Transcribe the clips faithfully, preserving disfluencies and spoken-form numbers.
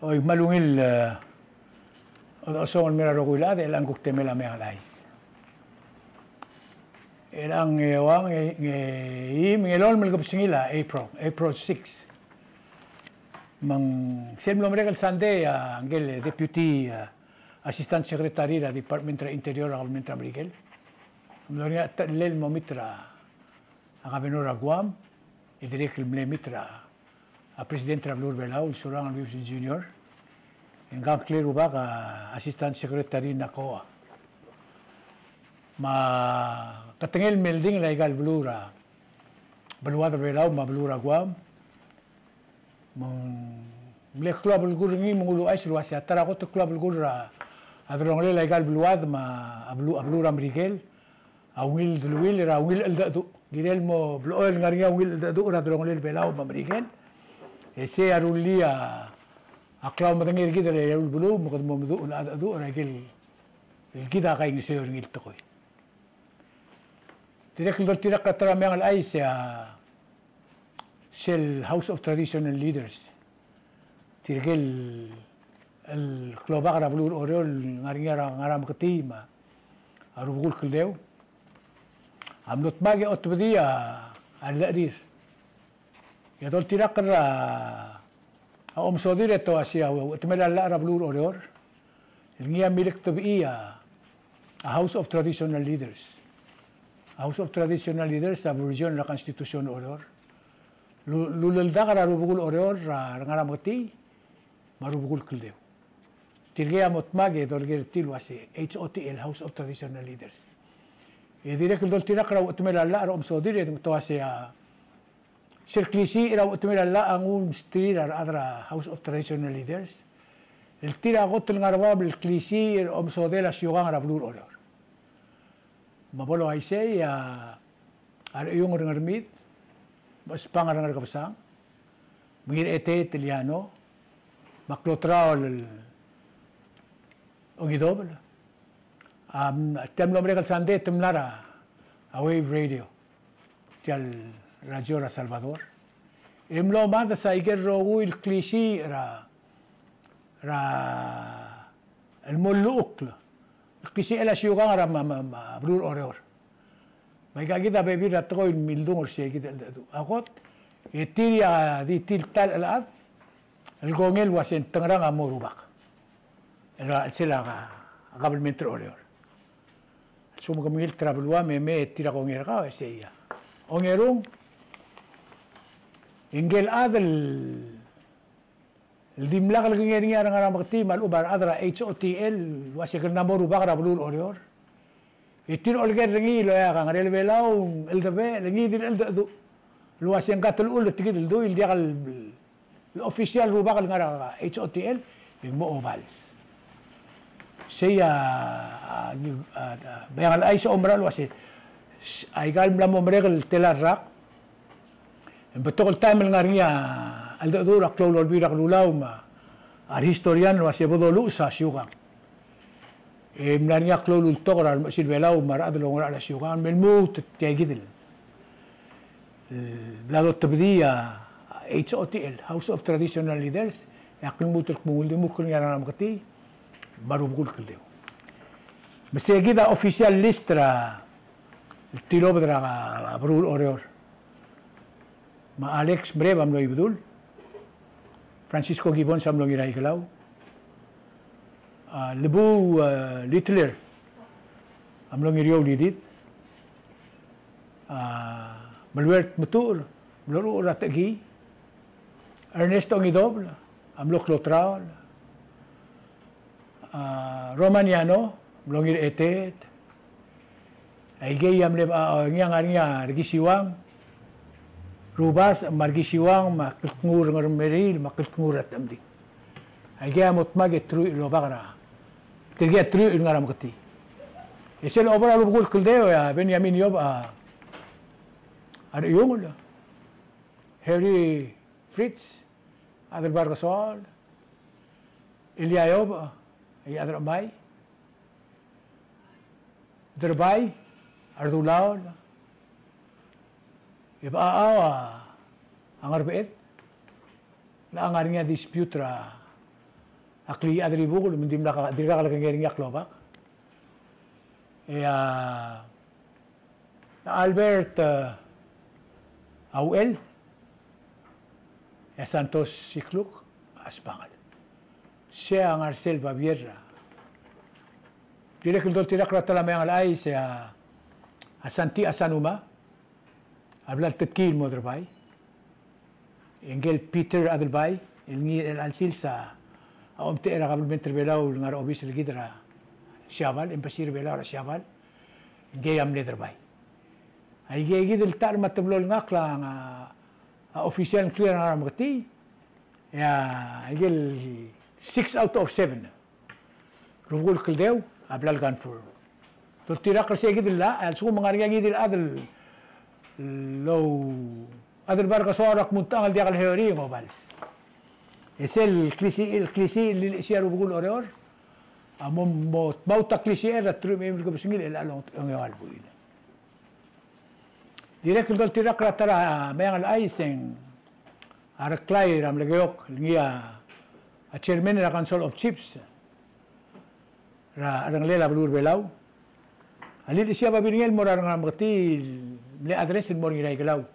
Oi, me a ungil, e, odechosong el mei er a rokui el chad, e chelechang kuk temel a Meang el Chais. E chelechang e uang, e, e, im, e ng elolem el kebesengil a April, April six. Me ng sel mlo merek el Sunday, a, ngike el Deputy, a, Assistant Secretary er a Department er a Interior er a government er a Merikel, a mlo er ngii a techellel el mo meet er a, a Governor er a Guam, e dirrek el mle meet er a, a President er a beluu er a Belau, el Surangel Whipps Junior, e ngka a ngklel rubak a Assistant Secretary Nakoa. Me a ketengel el meldingel a ika el beluu er a, beluad er a Belau me a beluu er a Guam, me ng mle klou a belkul er ngii me ng uluuchais el uasei a ta er a kot el klou a belkul er a delongelel a ika el beluad me a beluu, a beluu er a Merikel, a ungil deleuill er a ungil cheldecheduch. Kirel mo blechoel el ngar er ngii a ungil cheldecheduch er a delongelel Belau me a Merikel. E sei a rullii a klaumedengei er kid er a eru el beluu me kede mo meduch el cheldecheduch er a ikel, el kid a kaingeseu er ngii el tekoi. Dirrek el doltirakl er a ta er a Meang el Chais, e a sel House of Traditional Leaders, tirke el klobak er a beluu er Oreor el ngar er ngii a Ngarameketii me a Rubekul Kldeu, a mlo dmak e otebedii a llechir. E a doltirakl er a omesodir e te uasei a uchetemel a llach er a beluu er Oreor el ngii a milktebechii a House of Traditional Leaders. A House of Traditional Leaders a version er a Constitution er Oreor. Lu-, luleldak er a Rubekul Oreor, er a Ngarameketii me a Rubekul Kldeu. Tirkei a mo dmak e dolekoi er tir el uasei H O T L, House of Traditional Leaders. E dirrek el doltirakl er a uchetemel a llach er a omesodir e te uasei a sel klisiich er a uchetemel a llach a nguu el msterir a rechad er a House of Traditional Leaders el tir a kot el ngar er a bab el klisiich er a omesodel a siukang er a beluu er Oreor. Me bo loisei a Rechiungl er a Ngermid, me a Chesbang er a Ngerkebesang, me a Ngircheteet el Iano, me a Klotraol el Ongidobel. A, tia el mlo merek el Sunday e te mla er a Wave Radio, tia el radio er a Salvador. E mlo mades a ikel rokui el klisiich er a, er a, el mo llechukl el klisichel a siukang er a me, me, me a beluu er Oreor. Me aika kid a bebil er a tekoi el mildung er sei kid el cheldecheduch. A kot, e tir a di tir ta el chelechad el kongei el uasei ng tengerang a mo rubak er a chelsel a government er Oreor. A lsekum ke mengilt er a beluu me mei e tir a kongei er kau, e sei a ongerung, e ngike el chad el el dimlak lekengei er ngii a Ngarameketii me a lechub a rechad er a H O T L el uasei kede mo rubak er a beluu er Oreor. E tir a oleker er ngii el oeak a ngerel Belau, cheldebechel, ngii di el cheldecheduch el uasei ng ka telechul er tia kid el dui el diak el official rubak el ngar er a H O T L, e ng mo obals. Sei a, a, a, a, Meang el Chais a oumera el uasei, aika el mla mo merek el tela el rak, e ng betok el taem el ngar er ngii a cheldecheduch er a klou el Olbiil er a Kelulau me a rehistorian el uasei bo doluches a siukang. E mla er ngii a klou el ultok er a remechesil Belau me a rechad el oungerachel a siukang, me lmuut tia kid el, e, bla dotebedii a H O T L, House of Traditional Leaders, e ak lmuut el kmo ng uldimukl er ngii a Ngarameketii me a Rubekul Kldeu. Me sei kid a official list er a, el tilobed er a, a beluu er Oreor. Me a Alex Mreb a mlo Ibedul, Francisco Gibbons a mlo Ngiraikelau, a, Lebuu, a, Littler a mlo Ngiriou el Idid, a, Meluert Metuchel a mlo Ruchel er a Techekii, Ernest Ongidobel a mlo Klotraol, a, Roman Yano a mlo Ngircheteet. Aikei a mle, a, ngii a ngar er ngii a Rekisiuang Rubasech me a Rekisiuang me a Kltnguul er a Ngermeriil me a Kltnguul er a Techemding. Aikei a mo dmak e truich el obak er a, tirkei a truich el ngar er a Meketii. E sel obor a Rubekul Kldeu e a Benjamin Iob a, a Rechiungl, Harry Fritz, Adelbar Kesoaol, Elia Iob, Adelbai, Derbai, Ardulaol, e Bechachau a Ngerbeched, le a ngar er ngii a dispute er a, a kle chad er a Ibukul, me ng dimlak, dirkak lekengei er ngii a klobak. E a Albert, e, Auchel, e a Santos Sikluk a Spangel. Sei a ngar er sel babier. Dirrek el doltirakl er a ta er a Meang el Chais, e a, a Santi Asanuma a bla letutkii el mo Derbai. E ngike el Peter Adelbai, el ngii er chelecha el sils a omtechei er a kabelment er a Belau el ngar er a obis er kid er a Siabal, embassy er a Belau er a Siabal, ngii a mle Derbai. Aike kid el ta er a me a teblo el ngakl a, a official el clear a ngar er a Meketii, e a, aike el six out of seven. Rubekul Kldeu a bla leconfirm. Doltirakl er sei kid el llach, a lsekum ng ngar er ngii a ngii di el chad el, el ou, chad el bar kesoaol er a kmo ng techang el diak el hearing e ng obals. E sel klisiich, el klisiich el lilechesii a Rubekul Oreor a mo, mo dmaut a klisichel er a teruich me a eim el kebesengil er chelecha el ongeua el buil. Dirrek el doltirakl er a ta er a Meang el Chais e ng a Reklai er a Melekeok, el ngii a chairman er a Council of Chiefs er a, er a cherrengelel a beluu er a Belau, a lilechesii a babilngel el mo er a Ngarameketii el mle address el mo er a Ngiraikelau.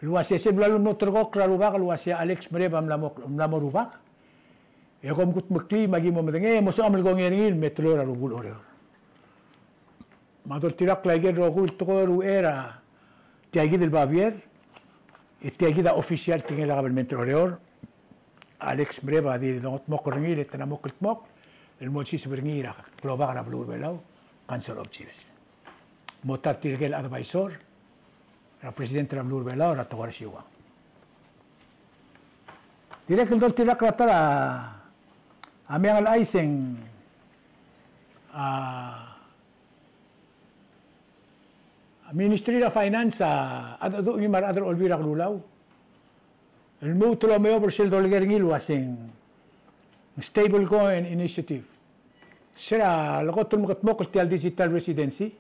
El uase sel bla lulterekokl er a rubak el uase a Alex Mereb a mla mo, mla mo rubak. E kom kudmeklii me aki mo medengei, e mo sebecham el kongei er ngii el me teloi er a Rubekul Oreor. Me a doltirakl aike el rokui el tekoi er a uchei er a tia kid el babier, e tia kid a official tekingel a kabelment er a Oreor, Alex Mereb a di dongetmokl er ngii, e te mla mo kldmokl el mo siseb er ngii er a klobak er a beluu er a Belau, Council of Chiefs. Mo ta er tirke el advisor er a president er a beluu er a Belau er a tekoi er a siukang. Dirrek el doltirakl er a ta er a Meang el Chais e ng, a, Ministry er a Finance a, a, a, ngii me a rechad er a Olbiil er a Kelulau el lmuut el omeob er sel dolekoi er ngii el uase ng stable coin initiative. Se er a lekot el mekedmokl tia el digital residency,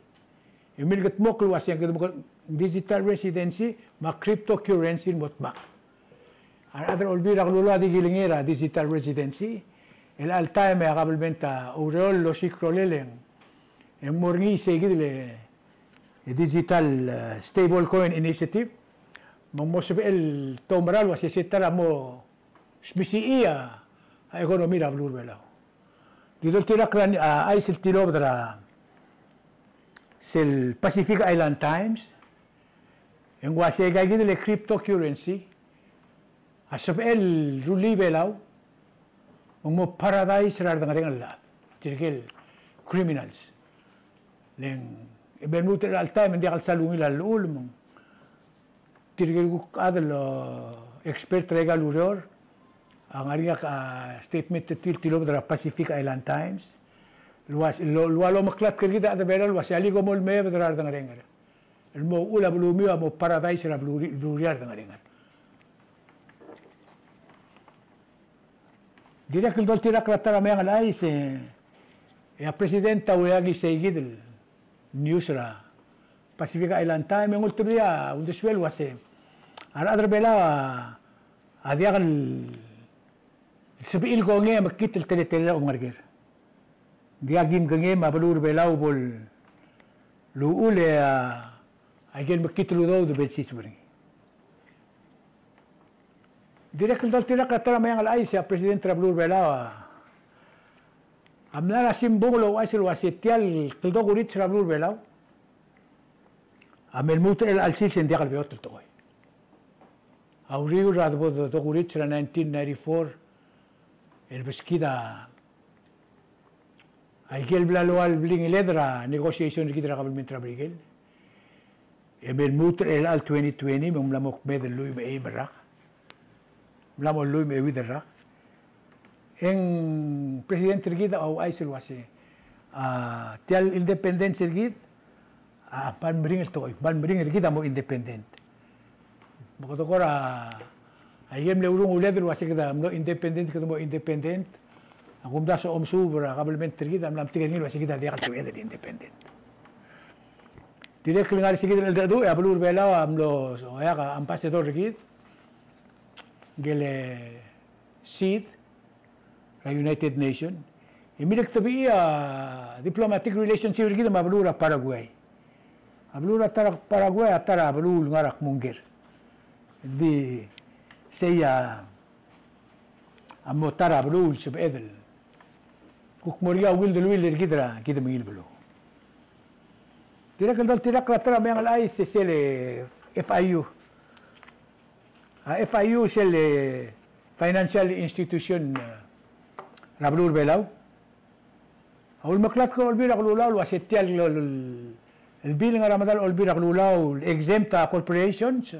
e milkedmokl el uase ng digital residency me a cryptocurrency el mo dmak. A rechad er a Olbiil er a Kelulau a di kilengei er a digital residency, el chelecha el taem e a kabelment a oureor el osiik a rolel e ng, e ng mo er ngii sei kid el, e, digital, e, stable coin initiative, me ng mo sebechel el toumerang el uase sei a ta er a mo smisichii a, a economy er a beluu er a Belau. Di doltirakl er a, a, chais el tilobed er a sel Pacific Island Times, e ng uase aika kid el cryptocurrency a sebechel el rullii a Belau me ng mo paradise er a redengerenger el chad, tirke el criminals. Le ng, e me lmuut er chelecha el taem e ng diak el sal ungil a llechul, me ng tirke el kuk chad el, o, expert er aika el ureor a ngar er ngii a, a, statement er tir el tilobed er a Pacific Island Times el uase, el, el ua lomeklatk er kid a rechad er a Belau el uase alii kom mo lemeebed er a redengerenger el mo uchul a belumiu a mo paradise er a beluu, belurir a redengerenger. Dirrek el doltirakl er a ta er a Meang el Chais e, e a president a uleakl sei kid el news er a Pacific Island Times, e ng ultebedii a uldesuel el uase a rechad er a Belau a, a diak el sebechir el kongei a mekngit el teletelel a omengereker. Ng diak kim kengei me a beluu er a Belau bo luchul e a, aike el mekngit el udoud e bo lsiseb er ngii. Dirrek el doltirakl er a ta er a Meang el Chais e a president er a beluu er a Belau a, a mla er a simbung el ouchais el uase tia el kldokuriits er a beluu er a Belau a me lmuut er chelecha el sils e ng diak el beot el tekoi. A uriul er a debo dokuriits er a nineteen ninety-four el beskid a, aike el bla loal blingeled er a negotiation er kid er a kabelment er a Merikel. E me lmuut er chelecha el twenty twenty me ng mla mo kmeed el lluich me a eim el rak. Mla mo lluich me a euid el rak. E ng president er kid a ouchais el uase, a, tia el independence er kid a, kmal meringel tekoi, kmal meringel er kid a mo independent. Me kede kora, aike el mle urunguled el uase kede mlo independent, kede mo independent. A kumdasu a omesuub er a kabelment er kid a mla metik er ngii el uase kid a diak el sebeched el independent. Dirrek el ngar er sei kid el cheldecheduch e a beluu er a Belau a mlo oeak a ambassador er kid, ngike el Sid, er a United Nation, e milekdebechii a diplomatic relationship er kid me a beluu er a Paraguay. A beluu er a ta er a Paraguay a ta er a beluu el ngar er a kmo ngker. Ng di sei a mo ta er a beluu el sebeched el kuk mo er ngii a ungil deleuill er kid er a kid me ngii el beluu. Dirrek el doltirakl er a ta er a meang el chais e sel F I U. A F I U sel, e, financial institution, e, er a beluu er a Belau. A ulemeklatk er a Olbiil er a Kelulau el uase tia el, el, el bill el ngar er a medal a Olbiil er a Kelulau el exempt a corporations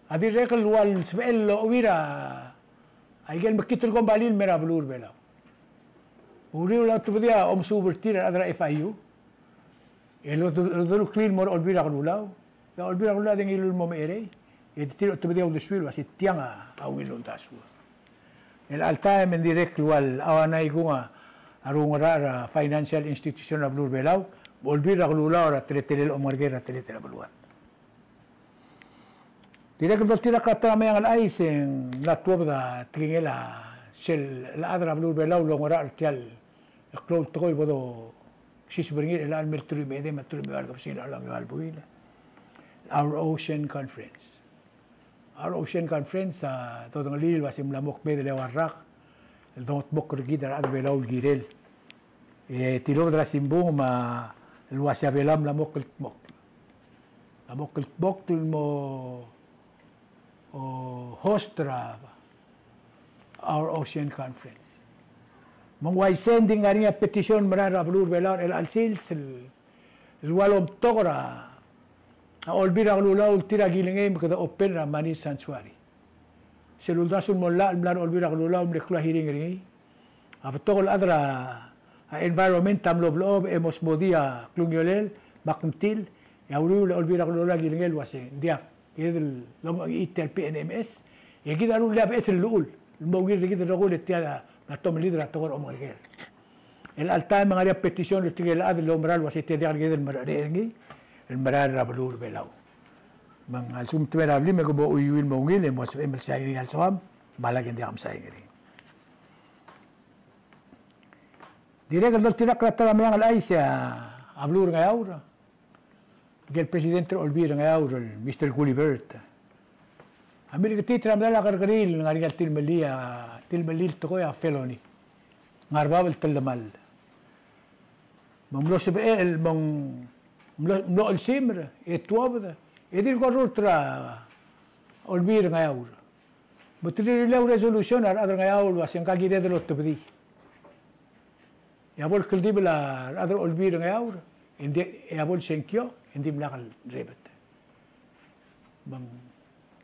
a dirrek el ua el sebechel el ocheuir a ikel mekngit el kombalii el mei er a beluu er a Belau. Uriul a otobedii a omesuub er tir a rechad er a F I U el odu-, odureklii el mo er a Olbiil er a Kelulau. E a Olbiil er a Kelulau a di ngiluu el mo mecherei, e di tir a otobedii a uldesuir el uase tiang a ungil el uldasu. El chelecha el taem e ng dirrek el ua el auanai kung a rungeracher er a financial institution er a beluu er a Belau me a Olbiil er a Kelulau er a teletelel omengerker er a teletelel a beluad. Dirrek el doltirakl er a ta er a meang el chais e ng mla tuobed a tekingel a sel chad er a beluu er a Belau el oungerachel er tia el klou el tekoi el bo dosisebii er ngii er chelecha el mei el teruich me a edei me a teruich me a eua el kebesengil a ongeua el buil. Our Ocean Conference. Our Ocean Conference a dodengelii el uase ng mla mo kmeed el eua el rak el dongetmokl er kid a rechad er a Belau el kirel. E tilobed er a simbung me a el uase a Belau a mla mo kldmokl. A mo kldmokl el mo, o, host er a Our Ocean Conference. Me ng uaisei e ng di ngar er ngii a petition el merael er a beluu er a Belau er chelecha el sils el ua lomtok er a Olbiil er a Kelulau el tir a kilengei me kede open er a marine sanctuary. Sel uldasu el mo llach el mla er a Olbiil er a Kelulau el mle klou a hearing er ngii. A betok el chad er a environment a mlo blechob e mo smodii a klungiolel me a kngtil, e a uriul e a Olbiil er a Kelulau a kilengei el uase ng diak, kid el omechii tia el P N M S, e kid a rullii a beches el llechul el mo ungil er kid el rokui el tia a mla tomellid er a tekoi er a omengerker. El chelecha el taem e ng ngar er ngii a petition er tirke el chad el oumera el uase tia diak el kid el mereched er ngii el merael er a beluu er a Belau. Me ng a lsekum te mei er a blim e ke mo chuiuii el mo ungil e mo sebechem el sain er ngii a lsoam, me a lak e ng diak msain er ngii. Dirrek el doltirakl er a ta er a meang el chais e a beluu er a Ngeaur, ngike el president er a Olbiil er a Ngeaur el Mister Gulibert a milketiit er a medal a kerrekeriil el ngar er ngii a tilemellii, a tilemellii el tekoi a felony. Ngar er a bab el telemall. Me ng mlo sebechel, me ng mlo, mlo chelsimer e tuobed, e dirk orrurt er a Olbiil er a Ngeaur. Me te rirellii a resolution a rechad er a Ngeaur el uase ng ka kired el otobedii. E a bo el kldibel a rechad er a Olbiil er a Ngeaur, e ng di, e a bo el sengkio, e ng dimlak el rebet. Me ng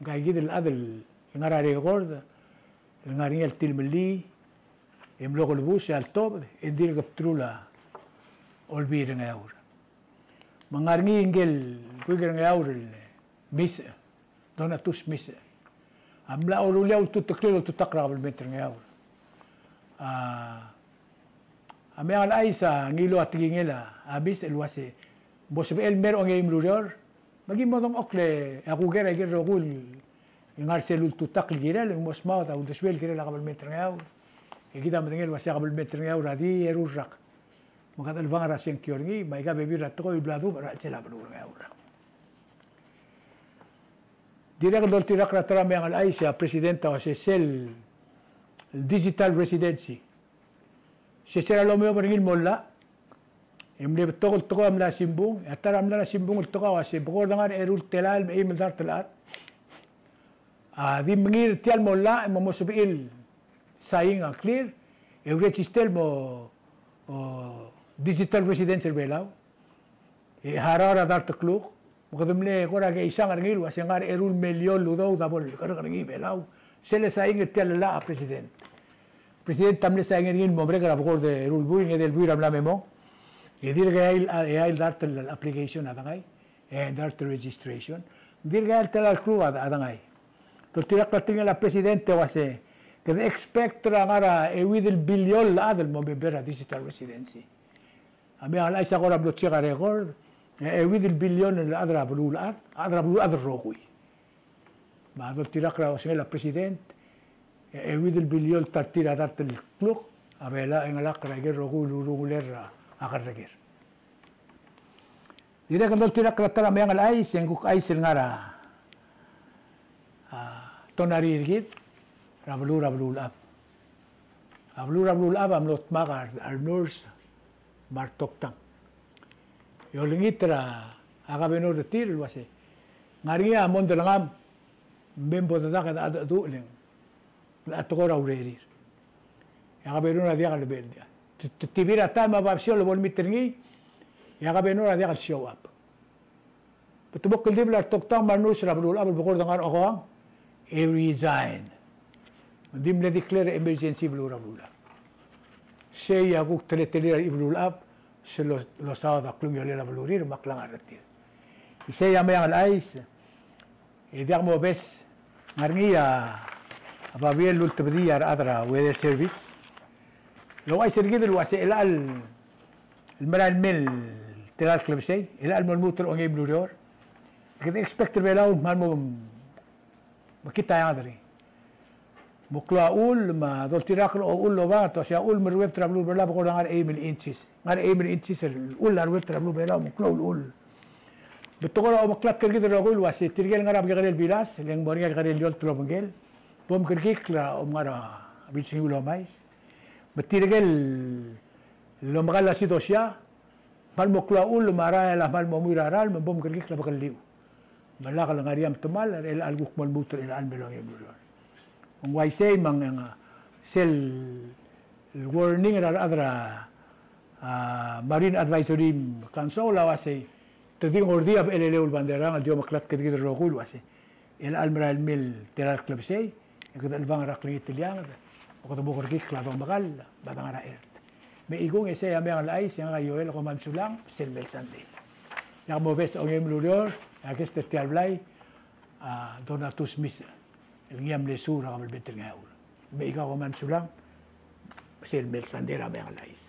ka kid el chad el ngar er a record el ngar er ngii a tilemellii, e mlo kelebus e a letobed, e ng dirk bdelul a Olbiil er a Ngeaur. Me ng ngar er ngii ngike el buik er a Ngeaur el Misech, Donatus Misech, a mla rullii a ultuteklii el oltutakl er a kabelment er a Ngeaur. A, a meang el chais a ngiluu a tekingel a Misech el uase bo sebechel el mei er a ongeim el ureor, me aki mo dengchokl e a kuker a ikel rokui el ngar er sel ultutakl el kirel, e ng mo smaod a uldesuel el kirel a kabelment er a Ngeaur. E kid a medengei el uase a kabelment er a Ngeaur a di eru el rak. Me kede chelebangel er a sengkio er ngii, me aika bebil er a tekoi el bla dubech er a chelsel a beluu er a Ngeaur. Dirrek el doltirakl er a ta er a meang el chais e a president a uase sel digital residency. Se sel lomeob er ngii el mo llach, e mle betok el tekoi a mla simbung, e a ta er a mla simbung el tekoi a uase bekord ngar er a eru el telael me a eim el dart el chad a di mengiil er tia el mo llach, e mo, mo sebechir el sain a clear, e ouregister el mo, o, digital residence er a Belau. E harau er a dart el kluk, me kede mle kora keisang er ngii el uase ngar er a eru el miliol el udoud a bo lekerek er ngii a Belau. Sel sain er tia el llach a president. President a mle sain er ngii el mo merek er a bekord eru el buil, ng edei el buil er a mla me mong. E dirk eai el, eai el dart el application a dengai. E dart el registration. Ng dirk eai el telael el kluk a dengai. Doltirakl a tekingel a president e uase, kede expect er a ngar er a euid el biliol el chad el mo member er a digital residency. A meang el chais a kora mlo check a record, e euid el bilion el chad er a beluulechad, a chad er a beluulechad el rokui. Me a doltirakl er a osengel a president, E, euid el billion ta er tir a dart el kluk a Belau e chengelakl er a ikel rokui el urungulel a kerreker. Dirrek el doltirakl er a ta er a Meang el Chais, e ng kuk chais el ngar er a, a, tonari er kid er a beluu er a Beluulechab. A beluu er a Beluulechab a mlo dmak a re, a renurse me a retoktang. E olengit er a, a kabenor er tir el uase, ng ngar er ngii a mondai er ngii me bo dedak e dechedecheduch e le ng a tekoi er a urerir. E a kabenor a diak el, te, te, te tibir a taem me a basio el bo lemit er ngii, e a kabenor a diak el show up. Betok el dibel a retoktang me a renurse er a Beluulechab el bekord ngar er a okeuang, e resign. Ng di mle declare emergency beluu er a Beluulechab. Sei a kuk teletelir a Beluulechab, sel lo, losaod a klungiolel a belurir me a klengar er tir. Isei a Meang el Chais, e diak mobes, ng ngar er ngii a, a babier el ultebedii a rechad er a Weather Service el ouchais er kid el uase chelecha el merael mei el telael klebesei, chelecha el mo lmuut er a ongeim el ureor, e kede expect er a Belau me ng mo mekngit a eanged er ngii. Mo klou a chull, me a doltirakl a chull el oba, te uase a chull me a ruebet er a beluu er a Belau a bekord ngar er a eim el inches. Ngar er a eim el inches el chull a ruebet er a beluu er a Belau, mo klou el chull. Betok er a omeklatk er kid el rokui el uase tirke el ngar er a kekerei el bilas, e le ng mo er ngii a kekerei el eolt el obengkel, bo mkerekikl a omngar er a bilsengil el omais. Me tirke el omekall a sidosia, kmal mo klou a chull me a rael a kmal mo muir a ralm, me bo mkerekikl a bekelliu. Me lak el ngar er ngii a metemall er chelecha el kuk mo lmuut er chelecha el mei el ongeim el ureor. Ng uaisei me ng, ng sel warning er a rechad er a, a, Marine Advisory Council a uasei, te di ngordii a becheleleu el banderang el di omeklatk er kid el rokui el uase chelecha el merael mei el telael klebesei, e kede chelebangel er a klengit el eanged, me kede mo kerekikl a domekall, me a dengar er a chert. Me chikung e sei a Meang el Chais, e ngak a Joel, kom kmal mesulang, sel mei el sandei. Diak mobes, ongeim el ureor, a guest er tia el blai, a Donatus Misech, el ngii a mle suur er a kabelment er Ngeaur. Me chikung kom kmal mesulang, sel mei el sandei er a Meang el Chais.